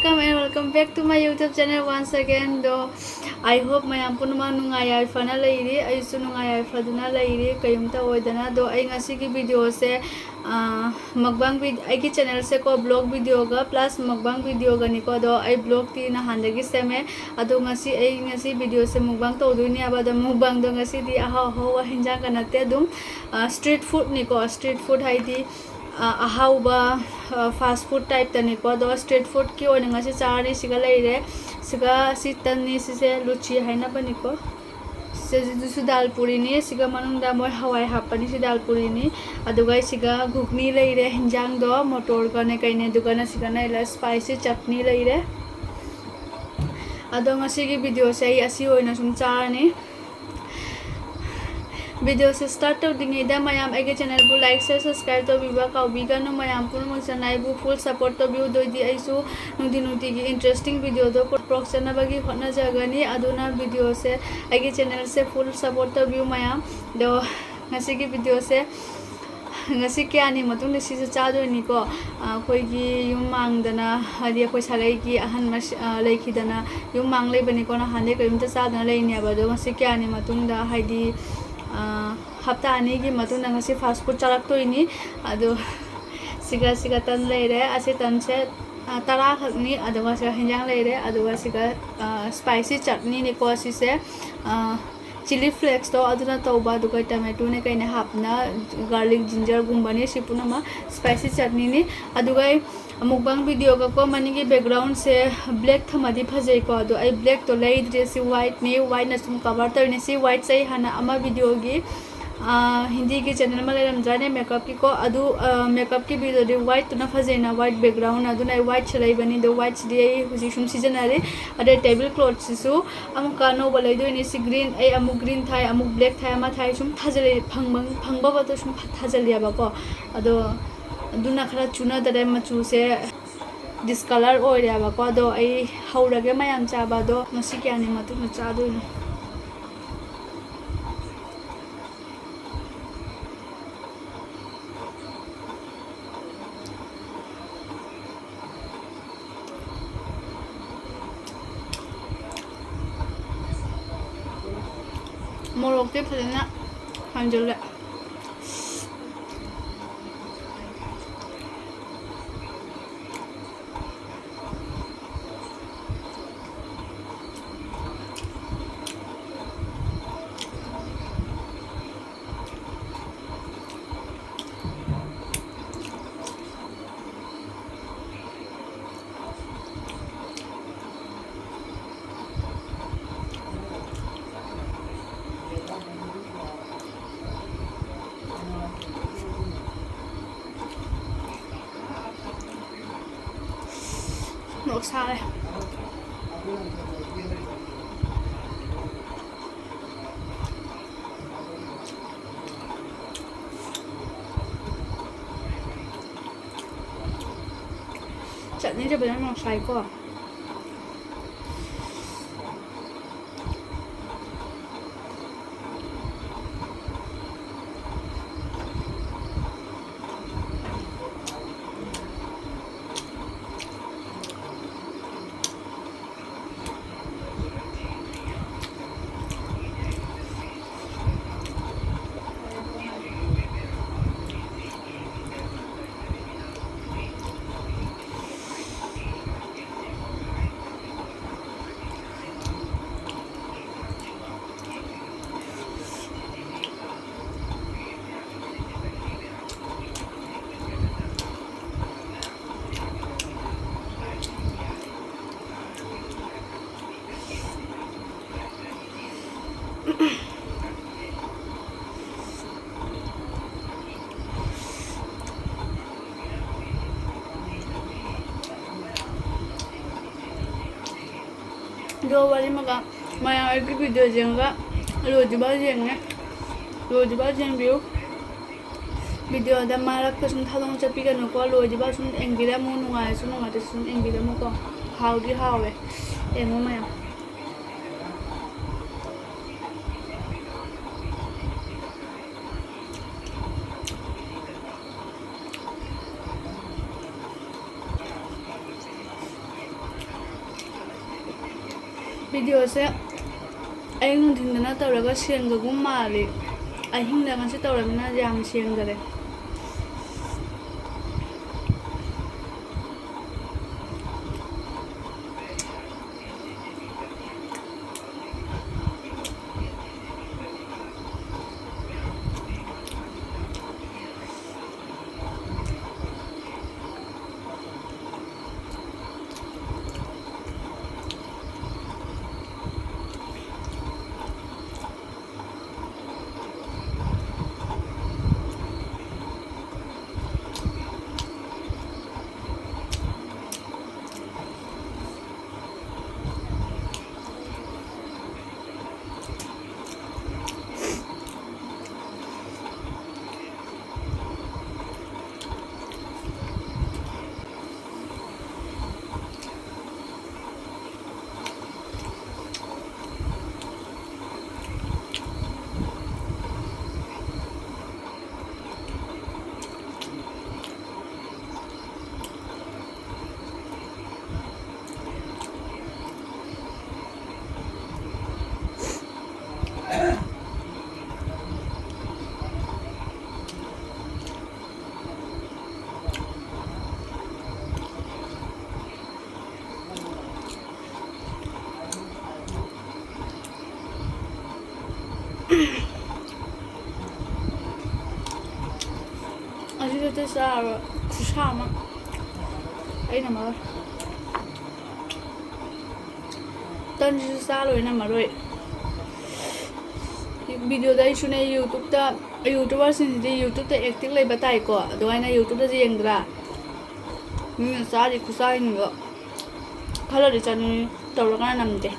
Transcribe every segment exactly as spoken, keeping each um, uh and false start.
Welcome and welcome back to my YouTube channel once again. ꯑꯗꯣ, I hope ꯃꯌꯥꯝ ꯄꯨꯝꯅꯃꯛ ꯅꯨꯡꯉꯥꯏ ꯌꯥꯏꯐꯅ ꯂꯩꯔꯤ꯫ ꯑꯩꯁꯨ ꯅꯨꯡꯉꯥꯏ ꯌꯥꯏꯐꯗꯨꯅ ꯂꯩꯔꯤ, ꯀꯩꯝꯇ ꯑꯣꯏꯗꯅ꯫ ꯑꯗꯣ, ꯑꯩ ꯉꯁꯤꯒꯤ videoꯁꯦ, ꯑꯥ, mukbang vid-, ꯑꯩꯒꯤ channelꯁꯦꯀꯣ, vlog videoꯒ plus mukbang videoꯒꯅꯤꯀꯣ꯫ ꯑꯗꯣ, ꯑꯩ vlogꯇꯤ ꯅꯍꯥꯟꯗꯒꯤ ꯁꯦꯝꯃꯦ꯫ ꯑꯗꯣ, ꯉꯁꯤ ꯑꯩ, ꯉꯁꯤ videoꯁꯦ mukbang ꯇꯧꯗꯣꯏꯅꯦꯕ꯫ ꯑꯗꯣ, mukbangꯗꯣ ꯉꯁꯤꯗꯤ ꯑꯍꯥꯎ ꯑꯍꯥꯎꯕ ꯍꯤꯟꯖꯥꯡꯒ ꯅꯠꯇꯦ, ꯑꯗꯨꯝ, ꯑꯥ, street foodꯅꯤꯀꯣ, street food ꯍꯥꯏꯗꯤ, ꯑ, ꯑꯍꯥꯎꯕ, ꯑ, fast food typeꯇꯅꯤꯀꯣ꯫ ꯑꯗꯣ, street foodꯀꯤ ꯑꯣꯏꯅ ꯉꯁꯤ ꯆꯥꯔꯅꯤ꯫ ꯁꯤꯒ ꯂꯩꯔꯦ, ꯁꯤꯒ ꯁꯤ ꯇꯟꯅꯤ, ꯁꯤꯁꯦ ꯂꯨꯆꯤ ꯍꯥꯏꯅꯕꯅꯤꯀꯣ꯫ ꯁꯤꯁꯤꯁꯨ ꯗꯥꯜ ꯄꯨꯔꯤꯅꯤ, ꯁꯤꯒ ꯃꯅꯨꯡꯗ ꯃꯣꯏ ꯍꯋꯥꯏ ꯍꯥꯞꯄꯅꯤ, ꯁꯤ ꯗꯥꯜ ꯄꯨꯔꯤꯅꯤ꯫ ꯑꯗꯨꯒ ꯁꯤꯒ ꯘꯨꯒꯅꯤ ꯂꯩꯔꯦ, ꯍꯤꯟꯖꯥꯡꯗꯣ ꯃꯣꯇꯣꯔꯒꯅꯦ ꯀꯩꯅꯦ, ꯑꯗꯨꯒꯅ ꯁꯤꯒꯅ ꯂꯩꯔꯦ, spicy chutney ꯂꯩꯔꯦ꯫ ꯑꯗꯣ, ꯉꯁꯤꯒꯤ videoꯁꯦ ꯑꯩ ꯑꯁꯤ ꯑꯣꯏꯅ ꯁꯨꯝ ꯆꯥꯔꯅꯤ꯫ Videoꯁꯦ start ꯇꯧꯗ꯭ꯔꯤꯉꯩꯗ ꯃꯌꯥꯝ ꯑꯩꯒꯤ channelꯕꯨ like, share, subscribe ꯇꯧꯕꯤꯕ ꯀꯥꯎꯕꯤꯒꯅꯨ꯫ ꯃꯌꯥꯝ ꯄꯨꯝꯅꯃꯛꯁꯤꯅ ꯑꯩꯕꯨ full support ꯇꯧꯕꯤꯌꯨ, ꯑꯗꯨꯑꯣꯏꯗꯤ ꯑꯩꯁꯨ ꯅꯨꯡꯇꯤ ꯅꯨꯡꯇꯤꯒꯤ interesting videoꯗꯣ ꯄꯨꯔꯛꯆꯅꯕꯒꯤ ꯍꯣꯠꯅꯖꯒꯅꯤ꯫ ꯑꯗꯨꯅ videoꯁꯦ, ꯑꯩꯒꯤ channelꯁꯦ full support ꯇꯧꯕꯤꯌꯨ ꯃꯌꯥꯝ꯫ ꯑꯗꯣ, ꯉꯁꯤꯒꯤ videoꯁꯦ, ꯉꯁꯤ ꯀꯌꯥꯅꯤ ꯃꯇꯨꯡꯗ ꯁꯤꯁꯨ ꯆꯥꯗꯣꯏꯅꯤꯀꯣ꯫ ꯑꯩꯈꯣꯏꯒꯤ ꯌꯨꯝ ꯃꯥꯡꯗꯅ, ꯍꯥꯏꯗꯤ ꯑꯩꯈꯣꯏ ꯁꯥꯒꯩꯒꯤ ꯑꯍꯟ ꯃꯁ-, ꯑ, ꯂꯩꯈꯤꯗꯅ ꯌꯨꯝ ꯃꯥꯡ ꯂꯩꯕꯅꯤꯀꯣ, ꯅꯍꯥꯟꯗꯩ ꯀꯔꯤꯝꯇ ꯆꯥꯗꯅ ꯂꯩꯅꯦꯕ꯫ ꯑꯗꯣ ꯉꯁꯤ ꯀꯌꯥꯅꯤ ꯃꯇꯨꯡꯗ, ꯍꯥꯏꯗꯤ, ꯑ, ꯍꯞꯇꯥ ꯑꯅꯤꯒꯤ ꯃꯇꯨꯡꯗ ꯉꯁꯤ fast food ꯆꯥꯔꯛꯇꯣꯏꯅꯤ꯫ ꯑꯗꯣ ꯁꯤꯒ, ꯁꯤꯒ ꯇꯟ ꯂꯩꯔꯦ꯫ ꯑꯁꯤ ꯇꯟꯁꯦ, ꯑ, ꯇꯔꯥ ꯈꯛꯅꯤ꯫ ꯑꯗꯨꯒ ꯁꯤꯒ ꯍꯤꯟꯖꯥꯡ ꯂꯩꯔꯦ꯫ ꯑꯗꯨꯒ ꯁꯤꯒ, ꯑ, spicy chutneyꯅꯤꯀꯣ ꯁꯤꯁꯦ꯫ ꯑ, chilli flakesꯇꯣ ꯑꯗꯨꯅ ꯇꯧꯕ, ꯑꯗꯨꯒ tomatoꯅꯦ ꯀꯩꯅꯦ ꯍꯥꯞꯅ, garlic gingerꯒꯨꯝꯕꯅꯦ, ꯁꯤ ꯄꯨꯝꯅꯃꯛ spicy chutneyꯅꯤ꯫ ꯑꯗꯨꯒ ꯑꯩ mukbang videoꯒꯀꯣ ꯃꯅꯤꯡꯒꯤ backgroundꯁꯦ black ꯊꯝꯃꯗꯤ ꯐꯖꯩꯀꯣ, ꯑꯗꯣ ꯑꯩ blackꯇꯣ ꯂꯩꯗ꯭ꯔꯦ, ꯁꯤ whiteꯅꯤ, whiteꯅ ꯁꯨꯝ cover ꯇꯧꯔꯤꯅꯦ꯫ ꯁꯤ whiteꯁꯦ ꯑꯩ ꯍꯥꯟꯅ ꯑꯃ videoꯒꯤ, ꯑꯥ, ꯍꯤꯟꯗꯤꯒꯤ channel ꯑꯃ ꯂꯩꯔꯝꯗ꯭ꯔꯥꯅꯦ makeupꯀꯤꯀꯣ, ꯑꯗꯨ, ꯑꯥ, makeupꯀꯤ videoꯗꯤ whiteꯇꯨꯅ ꯐꯖꯩꯅ, white background, ꯑꯗꯨꯅ ꯑꯩ whiteꯁꯦ ꯂꯩꯕꯅꯤ꯫ ꯑꯗꯣ whiteꯁꯤꯗꯤ ꯑꯩ ꯍꯧꯖꯤꯛ ꯁꯨꯝ ꯁꯤꯖꯤꯟꯅꯔꯤ꯫ ꯑꯗꯩ table clothꯁꯤꯁꯨ ꯑꯃꯨꯛꯀ ꯑꯅꯧꯕ ꯂꯩꯗꯣꯏꯅꯤ꯫ ꯁꯤ green, ꯑꯩ ꯑꯃꯨꯛ green ꯊꯥꯏ, ꯑꯃꯨꯛ black ꯊꯥꯏ, ꯑꯃ ꯊꯥꯏ, ꯁꯨꯝ ꯊꯥꯖꯤꯜꯂꯤ, ꯐꯪꯕ, ꯐꯪꯕꯕꯗꯣ ꯁꯨꯝ ꯊꯥꯖꯤꯜꯂꯤꯑꯕꯀꯣ꯫ ꯑꯗꯣ ꯑꯗꯨꯅ ꯈꯔ ꯆꯨꯅꯗꯔꯦ ꯃꯆꯨꯁꯦ, discolor ꯑꯣꯏꯔꯦꯕꯀꯣ꯫ ꯑꯗꯣ ꯑꯩ ꯍꯧꯔꯒꯦ ꯃꯌꯥꯝ ꯆꯥꯕ꯫ ꯑꯗꯣ ꯉꯁꯤ ꯀꯌꯥꯅꯤ ꯃꯇꯨꯡꯗ ꯆꯥꯗꯣꯏꯅꯣ? ꯃꯣꯔꯣꯛꯇꯤ ꯐꯖꯅ ꯍꯥꯟꯖꯤꯜꯂꯦ꯫ ꯃꯣꯔꯣꯛ ꯁꯥꯔꯦ꯫ ꯆꯠꯅꯤꯁꯦ ꯐꯖꯅ ꯃꯣꯔꯣꯛ ꯁꯥꯏꯀꯣ꯫ ꯑꯗꯣ ꯋꯥꯔꯤ ꯑꯃꯒ, ꯃꯌꯥꯝ ꯑꯩꯒꯤ video ꯌꯦꯡꯉꯒ ꯂꯣꯏꯗ꯭ꯔꯤꯕ ꯌꯦꯡꯉꯦ, ꯂꯣꯏꯗ꯭ꯔꯤꯕ ꯌꯦꯡꯕꯤꯌꯨ꯫ Videoꯗ ꯃꯔꯛꯇ ꯁꯨꯝ ꯊꯥꯗꯣꯛꯅ ꯆꯠꯄꯤꯒꯅꯨꯀꯣ, ꯂꯣꯏꯗ꯭ꯔꯤꯕ ꯁꯨꯝ ꯌꯦꯡꯕꯤꯔꯝꯃꯨ, ꯅꯨꯡꯉꯥꯏꯔꯁꯨ ꯅꯨꯡꯉꯥꯏꯇ꯭ꯔꯁꯨ ꯁꯨꯝ ꯌꯦꯡꯕꯤꯔꯝꯃꯨꯀꯣ꯫ ꯍꯥꯎꯗꯤ ꯍꯥꯎꯋꯦ, ꯌꯦꯡꯉꯨ ꯃꯌꯥꯝ꯫ Videoꯁꯦ ꯑꯌꯨꯛ ꯅꯨꯡꯊꯤꯟꯗꯅ ꯇꯧꯔꯒ ꯁꯦꯡꯕꯒꯨꯝ ꯃꯥꯜꯂꯤ꯫ ꯑꯍꯤꯡꯗ ꯉꯁꯤ ꯇꯧꯔꯃꯤꯅ ꯌꯥꯝ ꯁꯦꯡꯗꯔꯦ꯫ ꯑꯁꯤꯗꯤ ꯆꯥꯔꯣꯏ, ꯈꯨꯠꯁꯥ ꯑꯃ꯫ ꯑꯩꯅ ꯃꯔꯣꯏ꯫ ꯇꯟꯁꯤꯁꯨ ꯆꯥ ꯂꯣꯏꯅ ꯃꯔꯣꯏ꯫ ꯚꯤꯗꯤꯑꯣꯗ ꯑꯩꯁꯨꯅꯦ, ꯌꯨꯇ꯭ꯌꯨꯕꯇ, ꯌꯨꯇ꯭ꯌꯨꯕꯔꯁꯤꯡꯁꯤꯗꯤ ꯌꯨꯇ꯭ꯌꯨꯕꯇ ꯑꯦꯛꯇꯤꯚ ꯂꯩꯕ ꯇꯥꯏꯀꯣ, ꯑꯗꯨꯃꯥꯏꯅ ꯌꯨꯇ꯭ꯌꯨꯕꯇꯁꯨ ꯌꯦꯡꯗ꯭ꯔꯥ? ꯃꯤꯅ ꯆꯥꯔꯤ ꯈꯨꯆꯥꯁꯤꯡꯗꯣ ꯈꯔꯗꯤ ꯆꯥꯅꯤꯡꯉꯤ, ꯇꯧꯔꯒꯅ ꯅꯝꯗꯦ꯫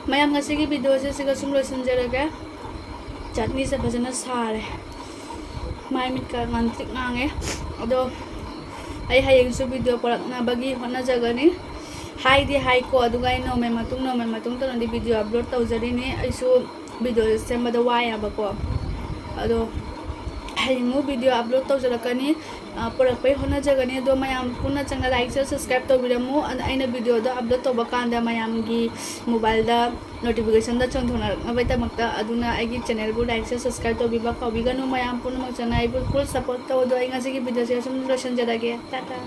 ꯃꯌꯥꯝ, ꯉꯁꯤꯒꯤ ꯚꯤꯗꯤꯑꯣꯁꯦ ꯁꯤꯒ ꯁꯨꯝ ꯂꯣꯏꯁꯤꯟꯖꯔꯒꯦ꯫ ꯆꯠꯅꯤꯁꯦ ꯐꯖꯅ ꯁꯥꯔꯦ, ꯃꯥꯏ ꯃꯤꯠꯀ ꯉꯥꯡꯇ꯭ꯔꯤꯛ ꯉꯥꯡꯉꯦ꯫ ꯑꯗꯣ ꯑꯩ ꯍꯌꯦꯡꯁꯨ ꯚꯤꯗꯤꯑꯣ ꯄꯨꯔꯛꯅꯕꯒꯤ ꯍꯣꯠꯅꯖꯒꯅꯤ꯫ ꯍꯥꯏꯗꯤ ꯍꯥꯏꯀꯣ, ꯑꯗꯨꯒ ꯑꯩ ꯅꯣꯡꯃꯩ ꯃꯇꯨꯡ ꯅꯣꯡꯃꯩ ꯃꯇꯨꯡ ꯇꯧꯅꯗꯤ ꯚꯤꯗꯤꯑꯣ ꯑꯞꯂꯣꯗ ꯇꯧꯖꯔꯤꯅꯤ꯫ ꯑꯩꯁꯨ ꯚꯤꯗꯤꯑꯣ ꯁꯦꯝꯕꯗ ꯋꯥꯏꯌꯦꯕꯀꯣ꯫ ꯑꯗꯣ ꯍꯌꯦꯡꯃꯨꯛ ꯚꯤꯗꯤꯑꯣ ꯑꯞꯂꯣꯗ ꯇꯧꯖꯔꯛꯀꯅꯤ꯫ ꯑ, ꯄꯨꯔꯛꯄꯩ ꯍꯣꯠꯅꯖꯒꯅꯤ꯫ ꯑꯗꯣ ꯃꯌꯥꯝ ꯄꯨꯟꯅ ꯆꯪꯅ ꯂꯥꯏꯛ, ꯁꯤꯌꯔ, ꯁꯕꯁꯀ꯭ꯔꯥꯏꯕ ꯇꯧꯕꯤꯔꯝꯃꯨ꯫ ꯑ-, ꯑꯩꯅ ꯚꯤꯗꯤꯑꯣꯗꯣ ꯑꯞꯂꯣꯗ ꯇꯧꯕ ꯀꯥꯟꯗ ꯃꯌꯥꯝꯒꯤ ꯃꯣꯕꯥꯏꯜꯗ ꯅꯣꯇꯤꯐꯤꯀꯦꯁꯟꯗ ꯆꯣꯡꯊꯣꯔꯛꯅꯕꯒꯤꯗꯃꯛꯇ꯫ ꯑꯗꯨꯅ ꯑꯩꯒꯤ ꯆꯦꯅꯦꯜꯕꯨ ꯂꯥꯏꯛ, ꯁꯤꯌꯔ, ꯁꯕꯁꯀ꯭ꯔꯥꯏꯕ ꯇꯧꯕꯤꯕ ꯀꯥꯎꯕꯤꯒꯅꯨ꯫ ꯃꯌꯥꯝ ꯄꯨꯝꯅꯃꯛ ꯆꯪꯅ ꯑꯩꯕꯨ ꯐꯨꯜ ꯁꯄꯣꯔꯠ ꯇꯧ꯫ ꯑꯗꯣ ꯑꯩ ꯉꯁꯤꯒꯤ ꯚꯤꯗꯤꯑꯣꯁꯦ ꯁꯨꯝ ꯂꯣꯏꯁꯤꯟꯖꯔꯒꯦ꯫ ꯇꯥꯇꯥ꯫